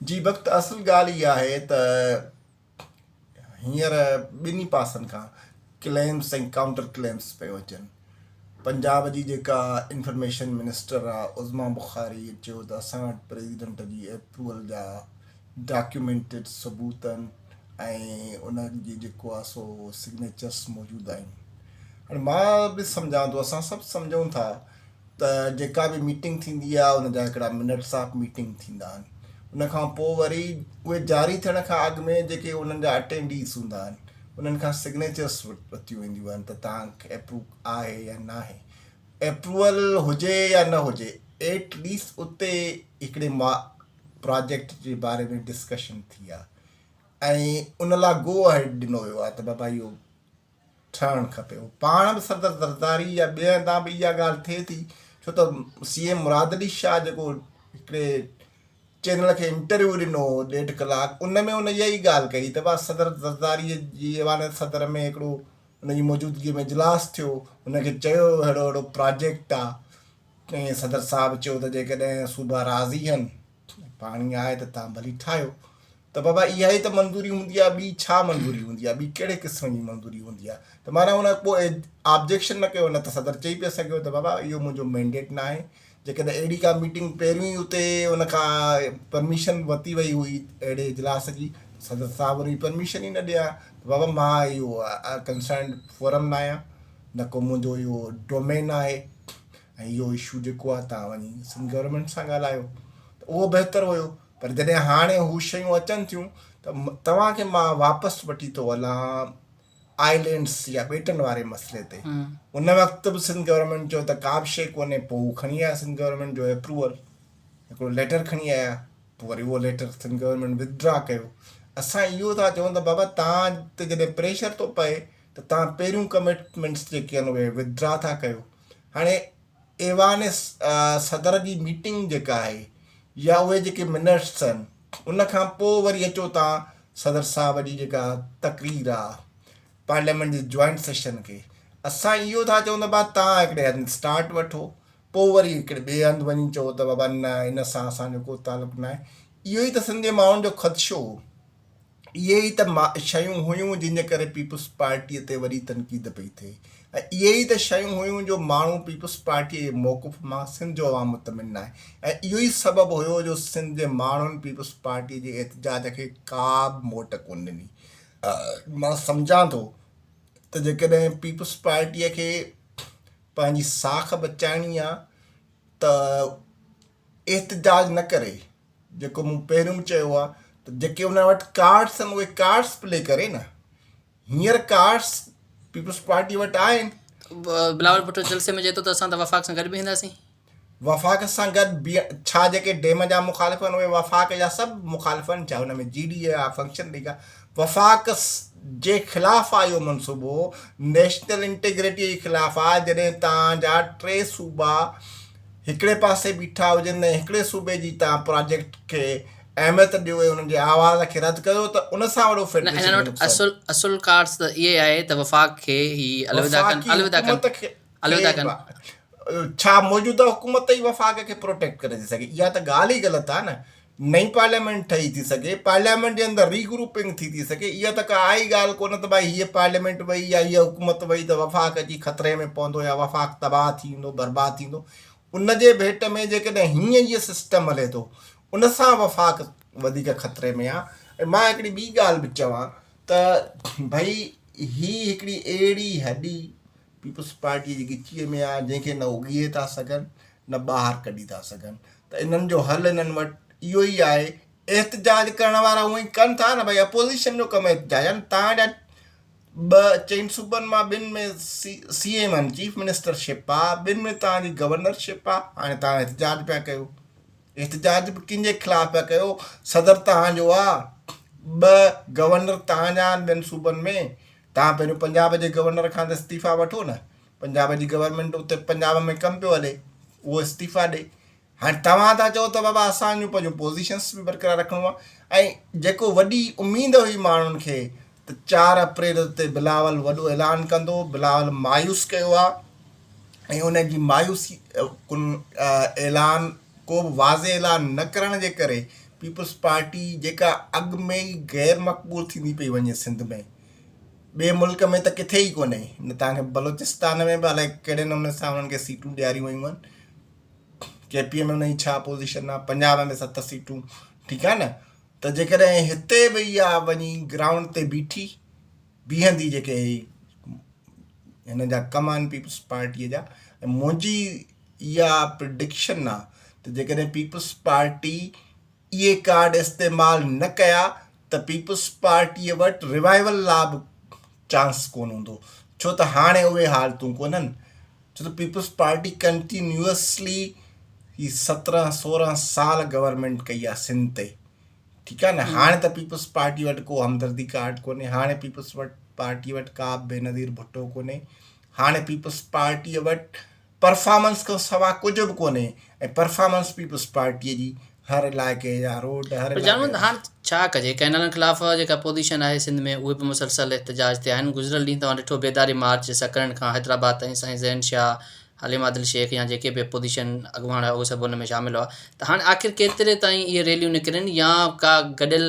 جي وقت اصل ڳالهه اها آهي ته هينئر ٻنهي پاسن کان ڪليمس ۽ ڪائونٽر ڪليمس پيو اچن. پنجاب جي جيڪا انفرميشن منسٽر آ عظميٰ بخاري چيو ته اسان وٽ پريزيڊنٽ جي اپروول جا ڊاڪيومينٽيڊ ثبوت آهن ۽ ان جي جيڪو آ سو سگنيچرس موجود آهن. هاڻي مان به سمجهان ٿو اسان سڀ سمجهون ٿا ته جيڪا به ميٽنگ ٿيندي آهي ان جا هڪڙا منٽس آف ميٽنگ ٿيندا آهن ان کان پوء وري اهي جاري ٿيڻ کان اڳ ۾ جيڪي انهن جا اٽينڊيز هوندا آهن انهن کان سگنيچرس ورتيون وينديون آهن ته توهان کي اپروو آهي يا ناهي اپروول هجي يا نه هجي ايٽ ليسٽ اتي هڪڙي پراجيڪٽ جي باري ۾ ڊسڪشن ٿي آهي ۽ ان لاء گو اهيڊ ڏنو ويو آهي ته بابا اهو ٺهڻ کپي. هو پاڻ به صدر زرداري يا ٻئي هنڌان به اها ڳالهه ٿئي ٿي ڇو ته سي ايم مراد علي شاهه جيڪو هڪڙي چينل کي انٽرويو ڏنو هو ڏيڍ ڪلاڪ ان ۾ ان اها ئي ڳالهه ڪئي ته بس صدر زرداري جي ايوان صدر ۾ هڪڙو ان جي موجودگي ۾ اجلاس ٿيو ان کي چيو اهڙو اهڙو پراجيڪٽ آ ۽ صدر صاحب چيو ته جيڪڏهن صوبا راضي آهن پاڻي آهي ته تان ڀلي ٺاهيو ته بابا اها ئي ته منظوري هوندي آهي ٻي ڇا منظوري هوندي آهي ٻي ڪهڙي قسم جي منظوري هوندي آهي ته معنيٰ ان ڪو آبجيڪشن نه ڪيو نه ته صدر چئي پئي سگهيو ته بابا اهو منهنجو مينڊيٽ نه آهي جيڪڏهن اهڙي ڪا ميٽنگ پهريون ئي اتي ان کان پرميشن ورتي وئي هئي اهڙي اجلاس جي صدر صاحب ان جي پرميشن ئي نه ڏي ها ته بابا مان اهو ڪنسرنڊ فورم نه آهيان نه ڪو منهنجو اهو ڊومين آهي ۽ اهو اشو جيڪو آهي تان وڃي سنڌ گورنمينٽ سان ڳالهايو ته اهو بهتر هيو پر جڏهن هاڻي هو شيون اچن ٿيون ته توهان کي مان واپس وٺي ٿو هلان آئلينڊس يا ٻيٽن واري مسئلي تي ان وقت به سنڌ گورنمينٽ چيو ته ڪا به شيء ڪونهي پوء هو کڻي آيا سنڌ گورنمينٽ جو اپروول هڪڙو ليٽر کڻي آيا پوء وري اهو ليٽر سنڌ گورنمينٽ ودڊرا ڪيو اسان اهو ٿا چئون ته بابا تان تي جڏهن پريشر ٿو پئي ته تان پهريون ڪمٽمينٽس جيڪي آهن اهي ودڊرا ٿا ڪيو هاڻي ايوان صدر جي ميٽنگ جيڪا آهي يا اهي جيڪي منٽس آهن ان کان پوء وري اچو تان صدر صاحب جي جيڪا تقرير آ پارليامينٽ جي جوائنٽ سيشن کي اسان اهو ٿا چئون ته با تان هڪڙي هنڌ اسٽارٽ وٺو پوء وري هڪڙي ٻئي هنڌ وڃي چئو ته بابا نه ان سان اسان جو ڪو تعلق ناهي اهو ئي ته سنڌ جي ماڻهن جو خدشو هو اهي ئي ته شيون هيون جن جي ڪري پيپلز پارٽيء تي وڏي تنقيد پئي ٿئي ۽ اهي ئي ته شيون هيون جو ماڻهو پيپلز پارٽيء جي موقف مان سنڌ جو عوام مطمئن ناهي ۽ اهو ئي سبب هيو جو سنڌ جي ماڻهن پيپلز پارٽيء جي احتجاج کي ڪا به موٽ ڪونه ڏني. مان سمجهان ٿو ته جيڪڏهن پيپلز پارٽيء کي پنهنجي ساک بچائڻي آ ته احتجاج نه ڪري جيڪو مون پهريون به چيو آهي ته جيڪي انهن وٽ ڪارڊس آهن اهي ڪارڊس پلي ڪري نه هينئر ڪارڊس پيپلز پارٽي وٽ آهن. بلاول ڀٽو جلسي ۾ چئي ٿو ته اسان ته وفاق سان گڏ بيهنداسين. وفاق سان گڏ بيهڻ ڇا جيڪي ڊيم جا مخالف آهن اهي وفاق جا سڀ مخالف آهن ڇا ان ۾ جي ڊي اي آ فنڪشن ليگ آ وفاق جي خلاف آ اهو منصوبو نيشنل انٽيگريٽي جي خلاف آ جڏهن تان جا ٽي صوبا هڪڙي پاسي بيٺا هجن ۽ هڪڙي صوبي جي توهان پراجيڪٽ کي اهميت ڏيو ۽ انهن جي آواز کي رد ڪيو ته ان سان وڏو نه فيڊريشن هنن جو وٽ نقصان. اصل اصل ڪارڊس ته اهي آهي ته وفاق کي هي الوداع ڪن وفاقي الوداع ڪن حڪومت کي الوداع ڪن. ڇا موجوده حڪومت ئي وفاق کي پروٽيڪٽ ڪري ٿي سگهي اها ته ڳالهه ئي غلط آهي نه نئين پارليامينٽ ٺهي ٿي سگهي، پارليامينٽ جي اندر ري گروپنگ ٿي ٿي سگهي، اها ته ڪا آئي ڳالهه ڪونه ته ڀائي هيء پارليامينٽ وئي يا هيء حڪومت وئي ته وفاق اچي خطري ۾ پوندو يا وفاق تباهه ٿي ويندو، برباد ٿيندو. ان جي ڀيٽ ۾ جيڪڏهن هيئن هيء سسٽم هلي ٿو، ان سان وفاق وڌيڪ خطري ۾ آ ۽ مان هڪڙي ٻي ڳالهه به چوان ته ڀئي هي هڪڙي اهڙي هڏي پيپلز پارٽيء جي ڳچيء ۾ آ، جنهن کي نه اڳيئي ٿا سگهن نه ٻاهر ڪڍي ٿا سگهن ته انهن جو حل انهن وٽ اهو ئي آهي احتجاج ڪرڻ وارا هونئن ئي ڪن ٿا نه ڀئي اپوزيشن جو ڪم احتجاج آهي نه توهان جا ٻه چئن صوبن مان ٻن ۾ سي ايم آهن چيف منسٽر شپ آ ٻن ۾ توهان جي گورنر شپ آ هاڻي توهان احتجاج پيا ڪيو احتجاج به ڪن جي خلاف پيا ڪيو صدر توهان جو آ ٻه گورنر توهان جا آهن ٻين صوبن ۾ توهان پهريون پنجاب جي گورنر کان ته استعيفا وٺو نه پنجاب جي گورنمينٽ اتي پنجاب ۾ ڪم پيو هلي اهو استعيفا ڏي هاڻي توهان ٿا چئو ته بابا اسان جون پنهنجون پوزيشنس به برقرار رکڻو آهي ۽ جيڪو وڏي اميد هئي ماڻهن کي ته 4 اپريل تي بلاول وڏو اعلان ڪندو بلاول مايوس ڪيو آهي ۽ ان جي مايوسي ڪن اعلان ڪو به واضح اعلان نه ڪرڻ جي ڪري پيپلز پارٽي جيڪا اڳ ۾ ئي غير مقبول ٿيندي پئي وڃي سنڌ ۾، ٻئي ملڪ ۾ ته ڪٿي ئي ڪونهي، نه توهان کي بلوچستان ۾ به الائي ڪهڙي نموني سان انهن کي سيٽون ڏياريون ويون آهن، ڪي پي ۾ ان جي ڇا پوزيشن آهي، پنجاب ۾ 7 سيٽون، ٺيڪ آهي نه، ته جيڪڏهن هتي به اها وڃي گرائونڊ تي بيٺي بيهندي جيڪي هي هن جا ڪم آهن پيپلز پارٽيء جا ۽ منهنجي اها پرڊڪشن آهي ته جيڪڏهن پيپلز پارٽي اهي ڪارڊ استعمال نه ڪيا ته پيپلز پارٽيء وٽ ريوائيول لا به چانس ڪونه هوندو ڇو ته هاڻي اهي حالتون ڪونهن ڇو ته پيپلز پارٽي ڪنٽينيوسلي هي 17 16 سال گورنمينٽ ڪئي آهي سنڌ تي، ٺيڪ آهي نه. هاڻي ته پيپلز پارٽي وٽ ڪو همدردي ڪارڊ ڪونهي، هاڻي پيپلز وٽ پارٽي وٽ ڪا به بينظير ڀٽو ڪونهي، هاڻي پيپلز پارٽيء وٽ پرفارمنس کان سوا ڪجهه به ڪونهي ۽ پرفارمنس پيپلز پارٽيء جي هر علائقي جا روڊ هر پر جانو هاڻ ڇا ڪجي؟ ڪئنالن خلاف جيڪا اپوزيشن آهي سنڌ ۾ اهي به مسلسل احتجاج تي آهن. گذريل ڏينهن توهان ڏٺو بيداري مارچ سڪرنڊ کان حيدرآباد تائين سائين زين شاهه، حليم عادل شيخ يا جيڪي به اپوزيشن اڳواڻ هئا اهي سڀ ان ۾ شامل هئا ته هاڻ آخر ڪيتري تائين اهي ريليون نڪرن يا ڪا گڏيل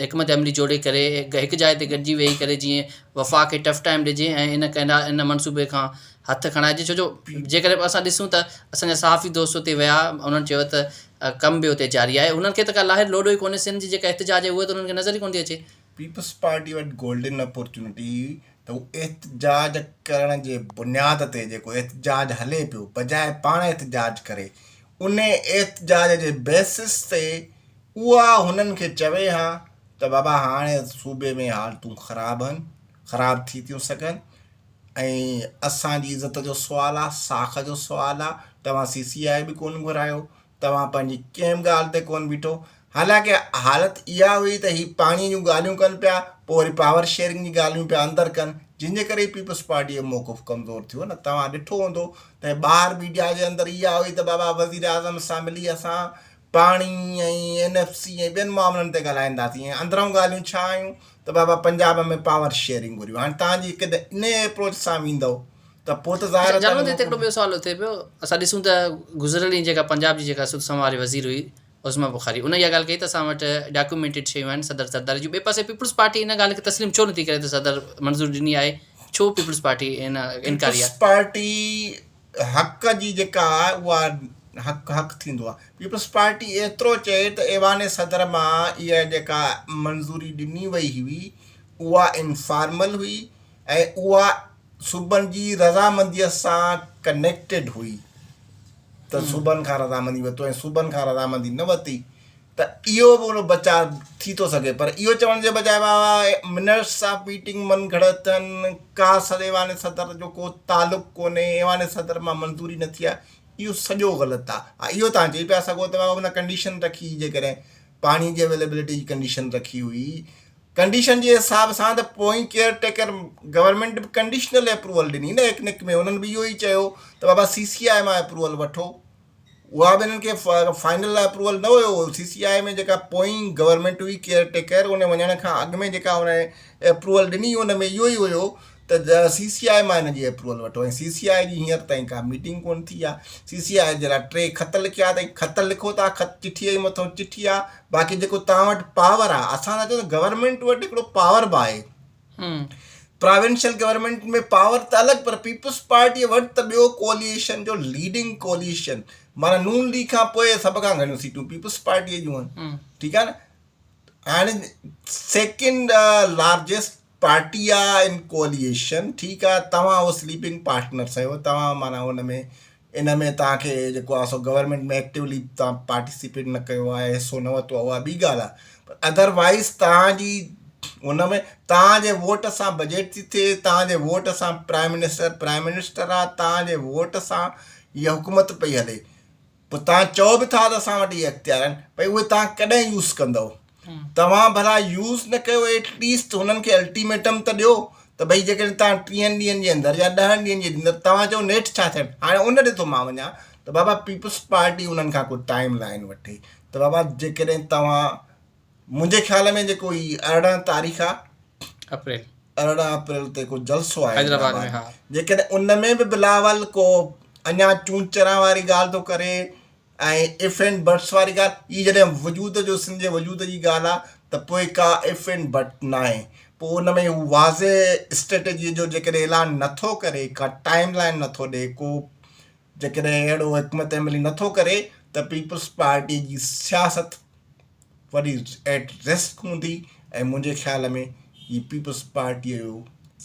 حڪمت عملي جوڙي ڪري هڪ جاء تي گڏجي ويهي ڪري جيئن وفاق کي ٽف ٽائيم ڏجي ۽ ان ڪئنال ان منصوبي کان هٿ کڻائجي ڇو جو جيڪڏهن اسان ڏسون ته اسان جا صحافي دوست اتي ويا انهن چيو ته ڪم به اتي جاري آهي انهن کي ته ڪا لاهر لوڏو ئي ڪونهي سنڌ جي جيڪا احتجاج آهي اهو ته انهن کي نظر ئي ڪونه ٿي اچي. پيپلز پارٽي وٽ گولڊن اپورچونٽي هئي ته هو احتجاج ڪرڻ جي بنياد تي جيڪو احتجاج هلي پيو بجاء پاڻ احتجاج ڪري ان احتجاج جي بيسس تي اها هنن کي چوي ها ته بابا هاڻي صوبي ۾ حالتون خراب آهن خراب ٿي ٿيون سگهن ۽ اسان جي عزت جو سوال آهي ساک جو سوال آهي توهان سي سي آء به ڪونه گهرايو توهان پنهنجي ڪنهن به ڳالهه تي ڪونه بيٺو. حالانڪه حالت اها هئي ته هي پاڻي جون ڳالهيون ڪن پيا، پوء وري پاور شيئرنگ جي ڳالهيون پيا اندر ڪن، جنهن جي ڪري ئي پيپلز پارٽي جو موقف ڪمزور ٿيو نه. توهان ڏٺو هوندو ته ٻاهر ميڊيا جي اندر اها هئي ته بابا وزيراعظم سان ملي اسان پاڻي ۽ اين ايف سي ۽ ٻين معاملن تي ڳالهائينداسين ۽ اندرئون ڳالهيون ڇا آيون ته بابا پنجاب ۾ پاور شيئرنگ گهريو. هاڻي توهان جي هڪ ته انهيء اپروچ سان ويندؤ ته پوء ته ظاهر آهي جانو هتي هڪڙو ٻيو سوال اٿي پيو اسان ڏسون ته گذريل ڏينهن جيڪا پنجاب جي جيڪا سڌ سماء واري وزير هئي عظميٰ بخاري ان اها ڳالهه ڪئي ته اسان وٽ ڊاڪيومينٽيڊ شيون آهن صدر زرداري جون ٻئي پاسي پيپلز پارٽي ان ڳالهه کي تسليم ڇو نٿي ڪري ته صدر منظور ڏني آهي ڇو پيپلز پارٽي ان انڪاري آهي؟ پيپلز پارٽي حق جي جيڪا آهي اها حق حق ٿيندو آهي پيپلز پارٽي ايترو چئي ته ايوان صدر مان اها جيڪا منظوري ڏني وئي هئي اها انفارمل هئي ۽ اها صوبن جي رضامنديء سان ڪنيڪٽيڊ هئي ته صوبن کان رضامندي ورتو ۽ صوبن کان رضامندي نه ورتي ته اهو به ان بچاء ٿي ٿو سگهي پر اهو چوڻ جي بجاء بابا منٽس آف ميٽنگ من گهڙت آهن ڪا ايوان صدر جو ڪو تعلق ڪونهي ايوان صدر مان منظوري نه ٿي آهي اهو سڄو غلط آهي اهو تان چئي پيا سگهو ته بابا ان ڪنڊيشن رکي جيڪڏهن پاڻي جي اويليبلٽي جي ڪنڊيشن رکي هئي ڪنڊيشن جي حساب سان ته پوئين ڪيئر ٽيڪر گورنمينٽ به ڪنڊيشنل اپروول ڏني نه ايڪنڪ ۾ انهن به اهو ئي چيو ته بابا سي سي آء مان اپروول وٺو اها به انهن کي فائنل اپروول نه هيو سي سي آء ۾ جيڪا پوئين گورنمينٽ هئي ڪيئر ٽيڪر ان وڃڻ کان اڳ ۾ جيڪا ان اپروول ڏني ان ۾ اهو ئي هيو ته سي سي آء مان هن جي اپروول وٺو ۽ سي سي آء جي هينئر تائين ڪا ميٽنگ ڪونه ٿي آهي سي سي آء جي لاء ٽي خط لکيا اٿئي خط لکو ٿا خط چٺي جي مٿو چٺي آهي باقي جيڪو توهان وٽ پاور آهي اسان ٿا چئون ته گورنمينٽ وٽ هڪڙو پاور به آهي پراونشل گورنمينٽ ۾ پاور ته الڳ پر پيپلز پارٽي وٽ ته ٻيو ڪوليشن جو ليڊنگ ڪوليشن معنيٰ نون ليگ کان پوء سڀ کان گهڻيون سيٽون پيپلز پارٽي جون آهن ٺيڪ آهي نه هاڻي سيڪنڊ لارجسٽ پارٽي آ ان ڪوليشن ٺيڪ آ توهان اهو سليپنگ پارٽنرس آهيو توهان معنيٰ ان ۾ ان ۾ توهان کي جيڪو آ سو گورنمينٽ ۾ ايڪٽيولي توهان پارٽيسپيٽ نه ڪيو آهي حصو نه ورتو آهي اها ٻي ڳالهه آ پر ادروائز توهان جي ان ۾ توهان جي ووٽ سان بجيٽ ٿي ٿئي توهان جي ووٽ سان پرائم منسٽر پرائم منسٽر آ توهان جي ووٽ سان هيء حڪومت پئي هلي پوء توهان چئو به ٿا ته اسان وٽ اهي اختيار آهن، ڀئي اهي توهان ڪڏهن يوز ڪندؤ؟ توهان ڀلا يوز نه ڪيو ايٽ ليسٽ هنن کي الٽيميٽم ته ڏيو ته ڀئي جيڪڏهن توهان 30 ڏينهن جي اندر يا 10 ڏينهن جي اندر توهان چئو نيٺ ڇا ٿيڻ هاڻي ان ڏي ٿو مان وڃان ته بابا پيپلز پارٽي انهن کان ڪو ٽائيم لائين وٺي ته بابا جيڪڏهن توهان منهنجي خيال ۾ جيڪو هي 18 تاريخ آ اپريل 18 اپريل تي ڪو جلسو آهي حيدرآباد ۾ ها جيڪڏهن ان ۾ به بلاول ڪو اڃا چون چران واري ڳالهه ٿو ڪري ۽ if and buts واري ڳالهه هي جڏهن وجود جو سنڌ جي وجود جي ڳالهه آهي ته پوء ڪا if and but ناهي پوء ان ۾ هو واضح اسٽريٽجي جو جيڪڏهن اعلان نٿو ڪري ڪا ٽائيم لائين نٿو ڏي ڪو جيڪڏهن اهڙو حڪمت عملي نٿو ڪري ته پيپلز پارٽي جي سياست وڏي ايٽ رسڪ هوندي ۽ منهنجي خيال ۾ هي پيپلز پارٽيء جو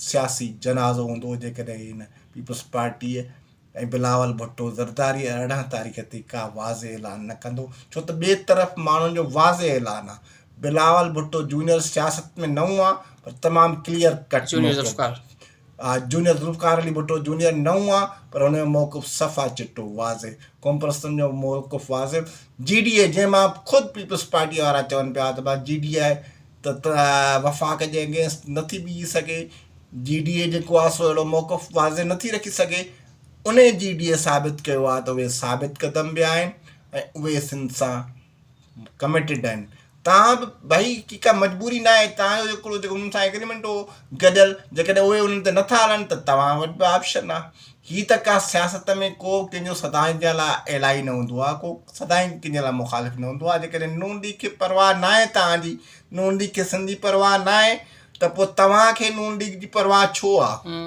سياسي جنازو هوندو جيڪڏهن هن پيپلز پارٽيء ۽ بلاول ڀٽو زرداري 18 تاريخ تي ڪا واضح اعلان نه ڪندو ڇو ته ٻئي طرف ماڻهن جو واضح اعلان آ بلاول ڀٽو جونيئر سياست ۾ نئون آ پر تمام ڪليئر ڪٽ جونيئر ذوالفقار آ جونيئر ذوالفقار علي ڀٽو جونيئر نئون آ پر هن جو موقف صفا چٽو واضح قومپرستن جو موقف واضح جي ڊي اي جنهن مان خود پيپلز پارٽي وارا چون پيا ته ڀا جي ڊي اي ته وفاق جي اگينسٽ نٿي بيهي سگهي، جي ڊي اي جيڪو آهي سو اهڙو موقف واضح نٿي رکي سگهي، انهي جي ڊي اي ثابت ڪيو آهي ته اهي ثابت قدم به آهن ۽ اهي سنڌ سان ڪميٽيڊ آهن. تان به ڀائي ڪي ڪا مجبوري نه آهي، تان جو جيڪو جيڪو انهن سان ايگريمينٽ هو گڏيل جيڪڏهن اهي انهن تي نٿا هلن ته توهان وٽ به آپشن آهي. هي ته ڪا سياست ۾ ڪو ڪنهن جو سدائين جي لاء ايلائي نه هوندو آهي، ڪو سدائين ڪنهن جي لاء مخالف نه هوندو آهي، جيڪڏهن نون ليگ کي پرواهه ناهي توهان جي، نون ليگ کي سنڌ جي پرواهه ناهي ته پوء توهان کي نون ليگ جي پرواهه ڇو آهي؟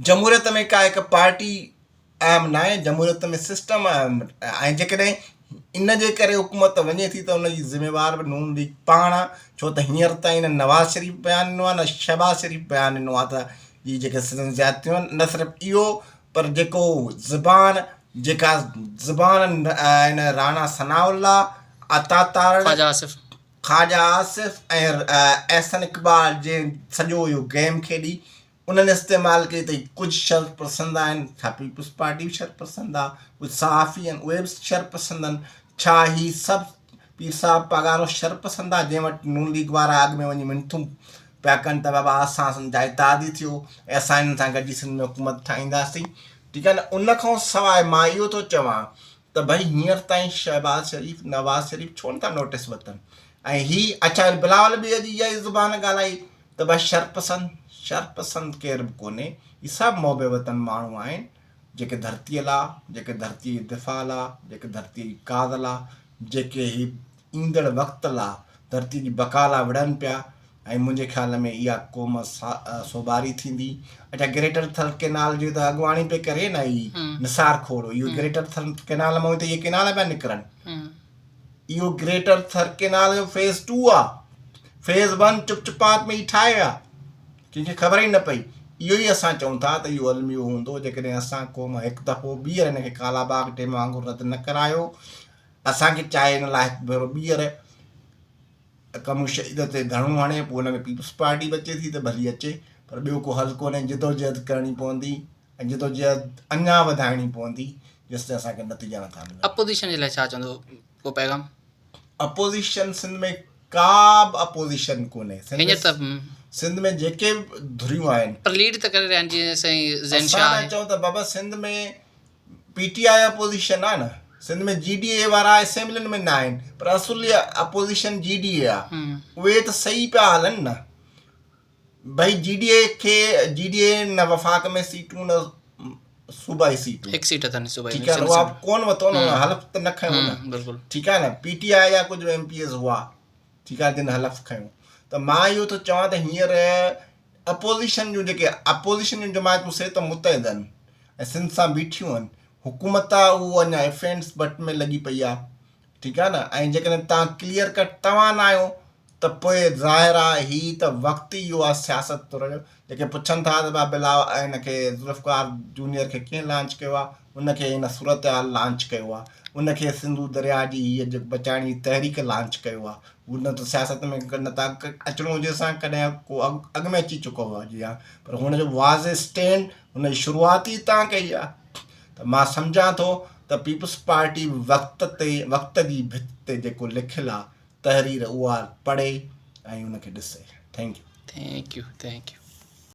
جمهوريت ۾ ڪا هڪ پارٽي اهم ناهي، جمهوريت ۾ سسٽم اهم آهي ۽ جيڪڏهن ان جي ڪري حڪومت وڃي ٿي ته ان جي ذميوار به نون ليگ پاڻ آهي، ڇو ته هينئر تائين نه نواز شريف بيان ڏنو آهي نه شهباز شريف بيان ڏنو آهي ته هي جيڪي سندن زيادتيون آهن نه صرف اهو پر جيڪو زبان جيڪا زبان هن راڻا ثناء الله، عطا تارڙ، خواجا آصف. خواجا آصف ۽ احسن اقبال جنهن سڄو اهو گيم کيڏي انهن استعمال ڪئي ته ڪجهه شر پسند آهن، ڇا پيپلز پارٽي به شر پسند آهي، ڪجهه صحافي آهن اهي به شر پسند آهن، ڇا هي سڀ پير صاحب پاڳارو شر پسند آهي جنهن وٽ نون ليگ وارا اڳ ۾ وڃي منٿون پيا ڪن ته بابا اسان سان جائيداد ئي ٿيو ۽ اسان هنن سان گڏجي سنڌ ۾ حڪومت ٺاهينداسين ٺيڪ آهي نه ان کان سواء مان اهو ٿو چوان ته ڀئي هينئر تائين شهباز شريف نواز شريف ڇو نٿا نوٽيس وٺن ۽ هي اڇا بلاول به اڄ اها ئي زبان ڳالهائي ته بس شرپسند، شرپسند ڪير به ڪونهي، هي سڀ محب وطن ماڻهو آهن، جيڪي ڌرتيء لا، جيڪي ڌرتيء جي دفاع لا، جيڪي ڌرتيء جي ڪاز لا، جيڪي هي ايندڙ وقت لا، ڌرتيء جي بقا لا وڙهن پيا ۽ منهنجي خيال ۾ اها قوم سوڀاري ٿيندي. اڇا گريٽر ٿر ڪينال جي ته اڳواڻي پئي ڪري نه هي نثار کوڙو، اهو گريٽر ٿر ڪينال مان ئي ته اهي ڪينال پيا نڪرن. اهو گريٽر ٿر ڪينال جو فيز ٽو آ فيز ون چپ چپات ۾ ئي ٺاهي ويا ڪنهن کي خبر ئي نه پئي اهو ئي اسان چئون ٿا ته اهو الميو هوندو جيڪڏهن اسان قوم هڪ دفعو ٻيهر هن کي ڪالا باغ ڊيم وانگر رد نه ڪرايو اسان کي چاهي ان لاء هڪ ڀيرو ٻيهر ڪم شهيد تي ڌرڻو هڻي پوء ان ۾ پيپلز پارٽي به اچي ٿي ته ڀلي اچي پر ٻيو ڪو حل ڪونهي جدوجهد ڪرڻي پوندي ۽ جدوجهد اڃا وڌائڻي پوندي جيستائين اسان کي نتيجا نٿا ملن. اپوزيشن جي لاء ڇا چوندو ڪو پيغام؟ اپوزيشن سنڌ ۾ ڪا به اپوزيشن ڪونهي هينئر ته سنڌ ۾ جيڪي به ڌريون آهن پر ليڊ ته ڪري رهيا آهن جيئن سائين زين شاهه اسان ٿا چئون ته بابا سنڌ ۾ پي ٽي آء اپوزيشن آهي نه سنڌ ۾ جي ڊي اي وارا اسيمبلين ۾ نه آهن پر اصل اپوزيشن جي ڊي اي آهي اهي ته صحيح پيا هلن نه ڀئي جي ڊي اي کي جي ڊي اي نه وفاق ۾ سيٽون نه صوبائي سيٽون هڪ سيٽ اٿن صوبائي ٺيڪ آهي نه اها ڪون وتو نه حلف ته نه کنيو نه بلڪل ٺيڪ آهي نه پي ٽي آء جا ڪجهه ايم پي ايز هئا ٺيڪ آهي جن حلف کنيو ته مان اهو ٿو چوان ته هينئر اپوزيشن جون جيڪي اپوزيشن جون جماعتون سي ته متحد آهن ۽ سنڌ سان بيٺيون آهن حڪومت آهي اهو اڃا ايف اينڊ بٽ ۾ لڳي پئي آهي ٺيڪ آهي نه ۽ جيڪڏهن توهان ڪليئر ڪٽ توهان نه آهيو ته پوء ظاهر آهي هي ته وقت ئي اهو آهي سياست طور جو جيڪي پڇن ٿا ته ڀاء بلا هن کي ذوالفقار جونيئر کي ڪنهن لانچ ڪيو آهي ان کي هن صورتحال لانچ ڪيو آهي ان کي سنڌو درياء جي هيء جيڪو بچائڻ جي تحريڪ لانچ ڪيو آهي هو نه ته سياست ۾ نه ته اچڻو هجيس ها ڪڏهن ڪو اڳ ۾ اچي چڪو هجي ها پر هن جو واضح اسٽينڊ هن جي شروعات ئي هتان ڪئي آهي ته مان سمجهان ٿو ته پيپلز پارٽي وقت تي وقت جي ڀت تي جيڪو لکيل آ تحرير اها پڙهي ۽ ان کي ڏسي. Thank you. Thank you thank you.